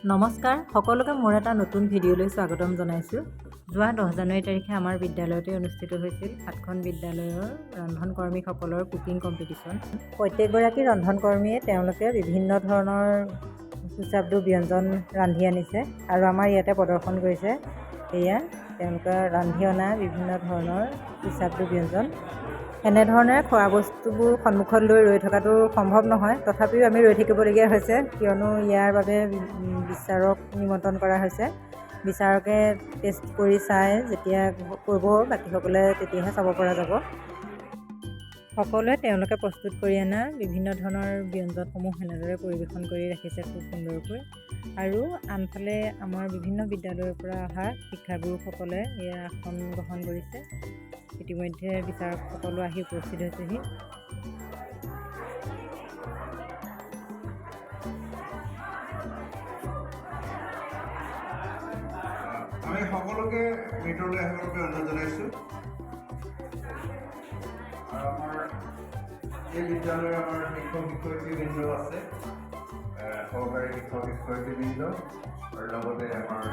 নমস্কাৰ সকলোকে, মোৰ এটা নতুন ভিডিঅ'লৈ স্বাগতম জনাইছোঁ। যোৱা 10 জানুৱাৰী তাৰিখে আমাৰ বিদ্যালয়তে অনুষ্ঠিত হৈছিল সাতখন বিদ্যালয়ৰ ৰন্ধন কৰ্মীসকলৰ কুকিং কম্পিটিশ্যন। প্ৰত্যেকগৰাকী ৰন্ধন কৰ্মীয়ে তেওঁলোকে বিভিন্ন ধৰণৰ সুস্বাদু ব্যঞ্জন ৰান্ধি আনিছে আৰু আমাৰ ইয়াতে প্ৰদৰ্শন কৰিছে। এয়া তেওঁলোকে ৰান্ধি অনা বিভিন্ন ধৰণৰ সুস্বাদু ব্যঞ্জন। এনেধৰণে খোৱা বস্তুবোৰ সন্মুখত লৈ ৰৈ থকাটো সম্ভৱ নহয়, তথাপিও আমি ৰৈ থাকিবলগীয়া হৈছে, কিয়নো ইয়াৰ বাবে বিচাৰক নিমন্ত্ৰণ কৰা হৈছে। বিচাৰকে টেষ্ট কৰি চাই যেতিয়া ক'ব বাকীসকলে, তেতিয়াহে চাব পৰা যাব। সকলোৱে তেওঁলোকে প্ৰস্তুত কৰি অনা বিভিন্ন ধৰণৰ ব্যঞ্জনসমূহ সেনেদৰে পৰিৱেশন কৰি ৰাখিছে খুব সুন্দৰকৈ। আৰু আনফালে আমাৰ বিভিন্ন বিদ্যালয়ৰ পৰা অহা শিক্ষাগুৰুসকলে এয়া আসন গ্ৰহণ কৰিছে। ইতিমধ্যে বিচাৰকসকলো আহি উপস্থিত হৈছেহি। আমি সকলোকে ভিতৰলৈ আহিবৰ বাবে অনুৰোধ জনাইছোঁ। আৰু আমাৰ এই বিদ্যালয়ৰ আমাৰ শিক্ষক শিক্ষয়িত্ৰীবৃন্দ আছে, সহকাৰী শিক্ষক শিক্ষয়িত্ৰীবৃন্দ আৰু লগতে আমাৰ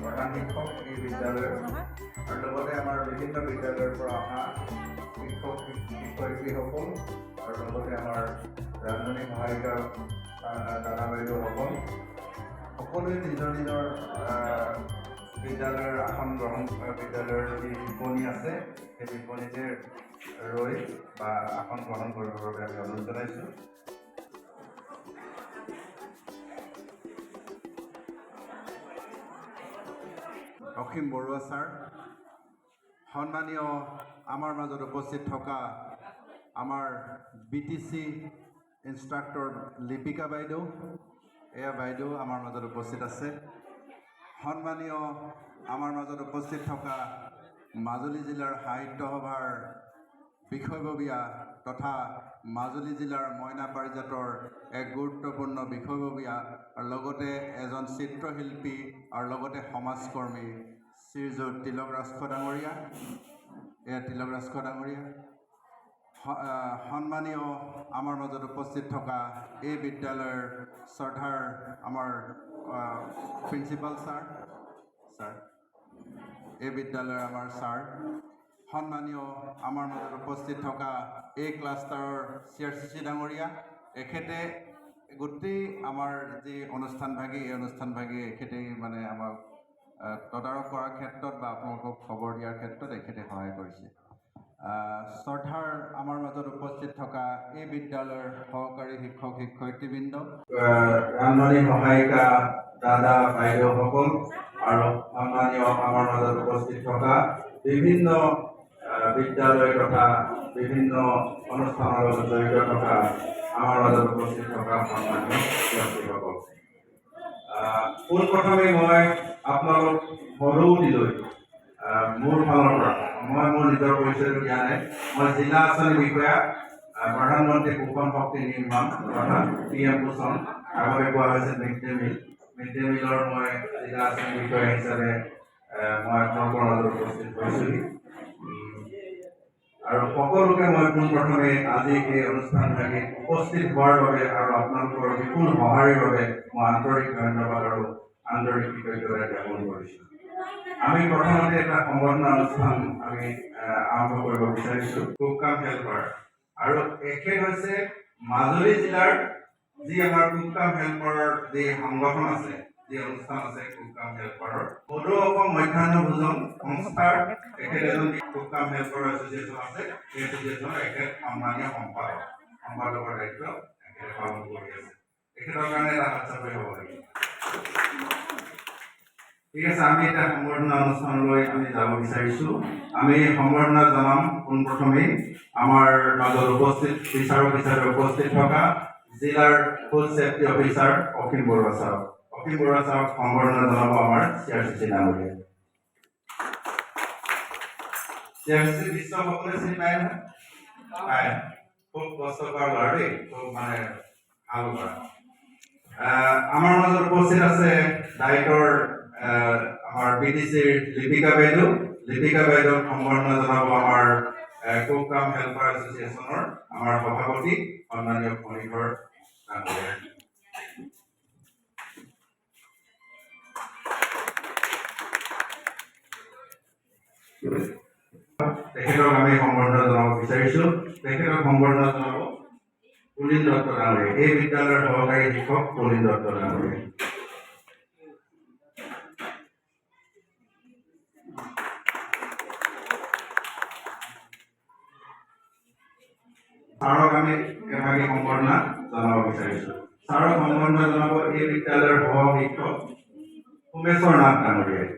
প্ৰধান শিক্ষক এই বিদ্যালয়ৰ আৰু লগতে আমাৰ বিভিন্ন বিদ্যালয়ৰ পৰা অহা শিক্ষক শিক্ষয়িত্ৰীসকল আৰু লগতে আমাৰ ৰান্ধনী সহায়িকা দাদা বাইদেউসকল, সকলোৱে নিজৰ নিজৰ বিদ্যালয়ৰ আসন গ্ৰহণ, বিদ্যালয়ৰ যি বিপণী আছে, সেই বিপণীতে ৰৈ বা আসন গ্ৰহণ কৰিবৰ বাবে আমি অনুৰোধ জনাইছোঁ। অসীম বৰুৱা ছাৰ, সন্মানীয় আমাৰ মাজত উপস্থিত থকা আমাৰ বিটিচি ইনষ্ট্ৰাক্টৰ লিপিকা বাইদেউ, এয়া বাইদেউ আমাৰ মাজত উপস্থিত আছে। সন্মানীয় আমাৰ মাজত উপস্থিত থকা মাজুলী জিলাৰ সাহিত্য সভাৰ বিষয়ববীয়া তথা মাজুলী জিলাৰ মইনা পাৰিজাতৰ এক গুৰুত্বপূৰ্ণ বিষয়ববীয়া আৰু লগতে এজন চিত্ৰশিল্পী আৰু লগতে সমাজকৰ্মী শ্ৰীযুত তিলক ৰাজখোৱা ডাঙৰীয়া, এয়া তিলক ৰাজখোৱা ডাঙৰীয়া। সন্মানীয় আমাৰ মাজত উপস্থিত থকা এই বিদ্যালয়ৰ শ্ৰদ্ধাৰ আমাৰ প্ৰিন্সিপাল ছাৰ, ছাৰ, এই বিদ্যালয়ৰ আমাৰ ছাৰ, সন্মানীয় আমাৰ মাজত উপস্থিত থকা এই ক্লাষ্টাৰৰ চিআৰচিচি ডাঙৰীয়া, এখেতে গোটেই আমাৰ যি অনুষ্ঠানভাগী, এই অনুষ্ঠানভাগী এখেতেই মানে আমাক তদাৰক কৰাৰ ক্ষেত্ৰত বা আপোনালোকক খবৰ দিয়াৰ ক্ষেত্ৰত এখেতে সহায় কৰিছে। শ্ৰদ্ধাৰ আমাৰ মাজত উপস্থিত থকা এই বিদ্যালয়ৰ সহকাৰী শিক্ষক শিক্ষয়িত্ৰীবৃন্দ, ৰান্ধনী সহায়িকা দাদা বাইদেউসকল আৰু সন্মানীয় আমাৰ মাজত উপস্থিত থকা বিভিন্ন বিদ্যালয় তথা বিভিন্ন অনুষ্ঠানৰ লগত জড়িত থকা আমাৰ মাজত উপস্থিত থকা সন্মানীয় ব্যক্তিসকল, পোনপ্ৰথমে মই আপোনালোক সদৌটিলৈ মোৰ ফালৰ পৰা, মই মোৰ নিজৰ পৰিচয়টো দিয়া নাই, মই জিলা আঁচনি বিষয়া, প্ৰধানমন্ত্ৰী পোষণ শক্তি নিৰ্মাণ অৰ্থাৎ পিএম পোষণ, আগতে কোৱা হৈছিল mid day meal, mid day মিলৰ মই জিলা আঁচনি বিষয়া হিচাপে মই আপোনালোকৰ মাজত উপস্থিত হৈছোহি। আৰু সকলোকে মই পোনপ্ৰথমে আজি এই অনুষ্ঠানভাগিত উপস্থিত হোৱাৰ বাবে আৰু আপোনালোকৰ বিপুল সঁহাৰিৰ বাবে মই আন্তৰিক ধন্যবাদ আৰু আন্তৰিক কৃতজ্ঞতা জ্ঞাপন কৰিছোঁ। আমি প্ৰথমতে এটা সম্বৰ্ধনা অনুষ্ঠান আমি আৰম্ভ কৰিব বিচাৰিছোঁ। কুক কাম হেল্পাৰ আৰু এখেত হৈছে মাজুলী জিলাৰ যি আমাৰ কুক কাম হেল্পাৰৰ যি সংগঠন আছে, যি অনুষ্ঠান আছে কুক কাম হেল্পাৰৰ, সদৌ অসম মধ্যাহ্ন ভোজন সংস্থাৰ এখেত এজন কুক কাম হেল্পাৰ এছ'চিয়েশ্যন আছে, সেই এছ'চিয়েশ্যনৰ এখেত সন্মানীয় সম্পাদক, সম্পাদকৰ দায়িত্ব এখেতে পালন কৰি আছে। এখেতৰ কাৰণে এটা হাত চাপৰি হ'ব লাগিব। ঠিক আছে, আমি এতিয়া সম্বৰ্ধনা অনুষ্ঠানলৈ আমি যাব বিচাৰিছোঁ। আমি সম্বৰ্ধনা জনাম পোনপ্ৰথমেই আমাৰ মাজত উপস্থিত বিচাৰক হিচাপে উপস্থিত থকা জিলাৰ ফুড ছেফটি অফিচাৰ অসীম বৰুৱা ছাৰক। অসীম বৰুৱা ছাৰক সম্বৰ্ধনা জনাব আমাৰ চিআৰচিচি ডাঙৰীয়া। চিআৰচিচি বিশ্ব সকলোৱে চিনি পায় নহয়? পায়। খুব কষ্টকৰ ল'ৰা দেই, খুব মানে ভাল ল'ৰা। আমাৰ মাজত উপস্থিত আছে ডাইটৰ আমাৰ বিটিচিৰ লিপিকা বাইদেউ। লিপিকা বাইদেউক সম্বৰ্ধনা জনাব আমাৰ কুক কাম হেল্পাৰ এছ'চিয়েশ্যনৰ আমাৰ সভাপতি সন্মানীয় ফণীধৰ ডাঙৰীয়া। তেখেতক আমি সম্বৰ্ধনা জনাব বিচাৰিছোঁ। তেখেতক সম্বৰ্ধনা জনাব পুলিন দত্ত ডাঙৰীয়া, এই বিদ্যালয়ৰ সহকাৰী শিক্ষক পুলিন দত্ত ডাঙৰীয়া। ছাৰক আমি এভাগি সম্বৰ্ধনা জনাব বিচাৰিছোঁ। ছাৰক সম্বৰ্ধনা জনাব এই বিদ্যালয়ৰ সহ শিক্ষক সোমেশ্বৰ নাথ ডাঙৰীয়াই।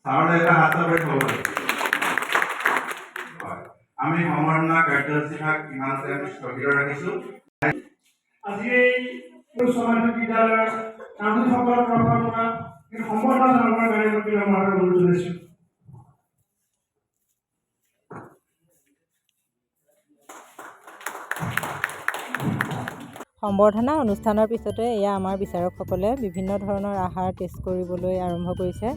ছাৰলৈ এটা হাত চাপৰি হ'ব। হয়, আমি সম্বৰ্ধনা কাৰ্যসূচীভাগ ইমানতে আমি স্থগিত ৰাখিছোঁ। আজি এই উচ্চ মাধ্যমিক বিদ্যালয়ৰ ৰান্ধনীসকলৰ তৰফৰ পৰা এই সম্বৰ্ধনা জনাবৰ কাৰণে মই বিনম্ৰভাৱে অনুৰোধ জনাইছোঁ। সম্বৰ্ধনা অনুষ্ঠানৰ পিছতে এয়া আমাৰ বিচাৰকসকলে বিভিন্ন ধৰণৰ আহাৰ টেষ্ট কৰিবলৈ আৰম্ভ কৰিছে।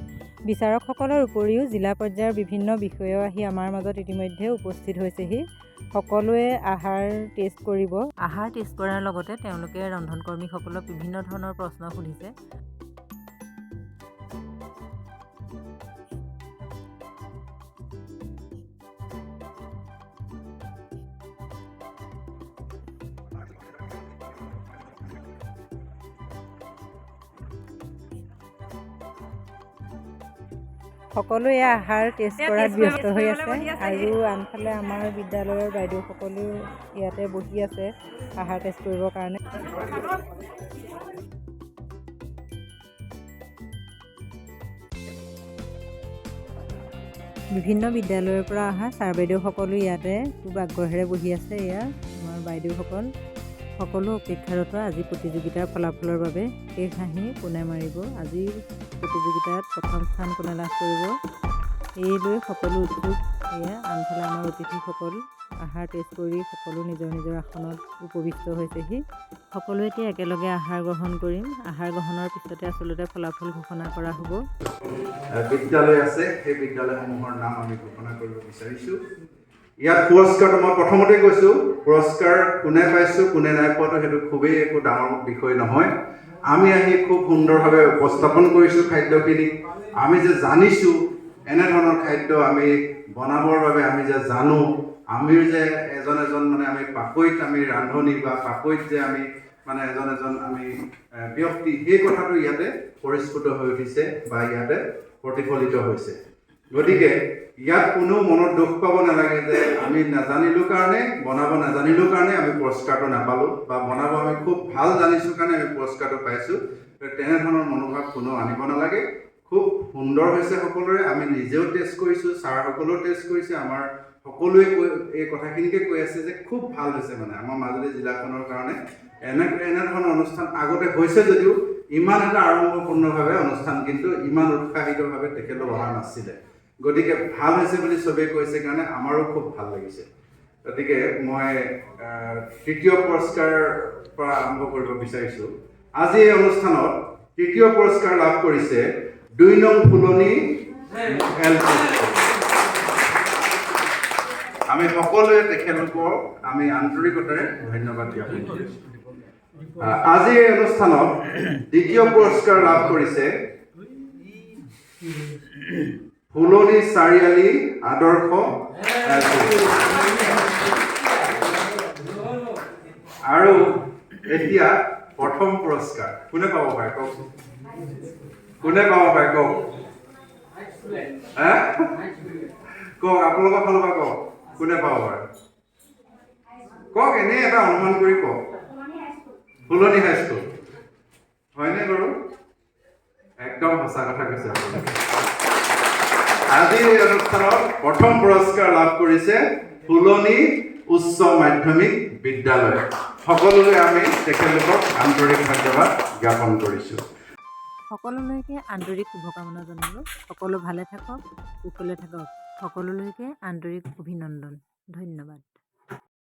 বিচাৰকসকলৰ উপৰিও জিলা পৰ্যায়ৰ বিভিন্ন বিষয়াও আহি আমাৰ মাজত ইতিমধ্যে উপস্থিত হৈছেহি। সকলোৱে আহাৰ টেষ্ট কৰিব। আহাৰ টেষ্ট কৰাৰ লগতে তেওঁলোকে ৰন্ধনকৰ্মীসকলক বিভিন্ন ধৰণৰ প্ৰশ্ন সুধিছে। সকলোৱে আহাৰ টেষ্ট কৰাত ব্যস্ত হৈ আছে আৰু আনফালে আমাৰ বিদ্যালয়ৰ বাইদেউসকলেও ইয়াতে বহি আছে আহাৰ টেষ্ট কৰিবৰ কাৰণে। বিভিন্ন বিদ্যালয়ৰ পৰা অহা ছাৰ বাইদেউসকলো ইয়াতে খুব আগ্ৰহেৰে বহি আছে। এয়া আমাৰ বাইদেউসকল সকলো অপেক্ষাৰত আজি প্ৰতিযোগিতাৰ ফলাফলৰ বাবে। শেষ হাঁহি কোনে মাৰিব, আজি প্ৰতিযোগিতাত প্ৰথম স্থান কোনে লাভ কৰিব, এই লৈ সকলো উৎসুক। এয়া আনফালে আমাৰ অতিথিসকল আহাৰ টেষ্ট কৰি সকলো নিজৰ নিজৰ আসনত উপবিষ্ট হৈছেহি। সকলোৱে এতিয়া একেলগে আহাৰ গ্ৰহণ কৰিম। আহাৰ গ্ৰহণৰ পিছতে আচলতে ফলাফল ঘোষণা কৰা হ'ব। বিদ্যালয় আছে, সেই বিদ্যালয়সমূহৰ নাম আমি ঘোষণা কৰিব বিচাৰিছোঁ। ইয়াত পুৰস্কাৰটো মই প্ৰথমতে কৈছোঁ, পুৰস্কাৰ কোনে পাইছোঁ কোনে নাই পোৱাটো সেইটো খুবেই একো ডাঙৰ বিষয় নহয়। আমি আহি খুব সুন্দৰভাৱে উপস্থাপন কৰিছোঁ খাদ্যখিনি। আমি যে জানিছোঁ এনেধৰণৰ খাদ্য আমি বনাবৰ বাবে, আমি যে জানো, আমি যে এজন এজন মানে আমি পাকৈত আমি ৰান্ধনি বা পাকৈত যে আমি মানে এজন এজন আমি ব্যক্তি, সেই কথাটো ইয়াতে পৰিস্ফুট হৈ উঠিছে বা ইয়াতে প্ৰতিফলিত হৈছে। গতিকে ইয়াত কোনো মনত দুখ পাব নালাগে যে আমি নাজানিলোঁ কাৰণে, বনাব নাজানিলোঁ কাৰণে আমি পুৰস্কাৰটো নাপালোঁ, বা বনাব আমি খুব ভাল জানিছোঁ কাৰণে আমি পুৰস্কাৰটো পাইছোঁ। তেনেধৰণৰ মনোভাৱ কোনো আনিব নালাগে। খুব সুন্দৰ হৈছে সকলোৰে। আমি নিজেও টেষ্ট কৰিছোঁ, ছাৰসকলেও টেষ্ট কৰিছে, আমাৰ সকলোৱে কৈ এই কথাখিনিকে কৈ আছে যে খুব ভাল হৈছে। মানে আমাৰ মাজুলী জিলাখনৰ কাৰণে এনেধৰণৰ অনুষ্ঠান আগতে হৈছে যদিও ইমান এটা আড়ম্বৰপূৰ্ণভাৱে অনুষ্ঠান কিন্তু ইমান উৎসাহিতভাৱে তেখেতলোক অহা নাছিলে। গতিকে ভাল হৈছে বুলি চবেই কৈছে কাৰণে আমাৰো খুব ভাল লাগিছে। গতিকে মই তৃতীয় পুৰস্কাৰ পৰা আৰম্ভ কৰিব বিচাৰিছোঁ। আজি এই অনুষ্ঠানত তৃতীয় পুৰস্কাৰ লাভ কৰিছে 2 নং ফুলনি এল পি স্কুল। আমি সকলোৱে তেখেতলোকক আমি আন্তৰিকতাৰে ধন্যবাদ জ্ঞাপন কৰিছোঁ। আজি এই অনুষ্ঠানত দ্বিতীয় পুৰস্কাৰ লাভ কৰিছে ফুলনি চাৰিআলি আদৰ্শ এল পি স্কুল। আৰু এতিয়া প্ৰথম পুৰস্কাৰ কোনে পাব পাৰে কওকচোন? কোনে পাব পাৰে কওক? হে? কওক, আপোনালোকৰ ফালৰ পৰা কওক, কোনে পাব পাৰে কওক, এনেই এটা অনুমান কৰি কওক। ফুলনি হাইস্কুল হয়নে বাৰু? একদম সঁচা কথা কৈছে আপোনালোকে। আজিৰ এই অনুষ্ঠানত প্ৰথম পুৰস্কাৰ লাভ কৰিছে ফুলনি উচ্চ মাধ্যমিক বিদ্যালয়। সকলোলৈ আমি তেখেতলোকক আন্তৰিক ধন্যবাদ জ্ঞাপন কৰিছোঁ। সকলোলৈকে আন্তৰিক শুভকামনা জনালোঁ। সকলো ভালে থাকক, কুশলে থাকক। সকলোলৈকে আন্তৰিক অভিনন্দন। ধন্যবাদ।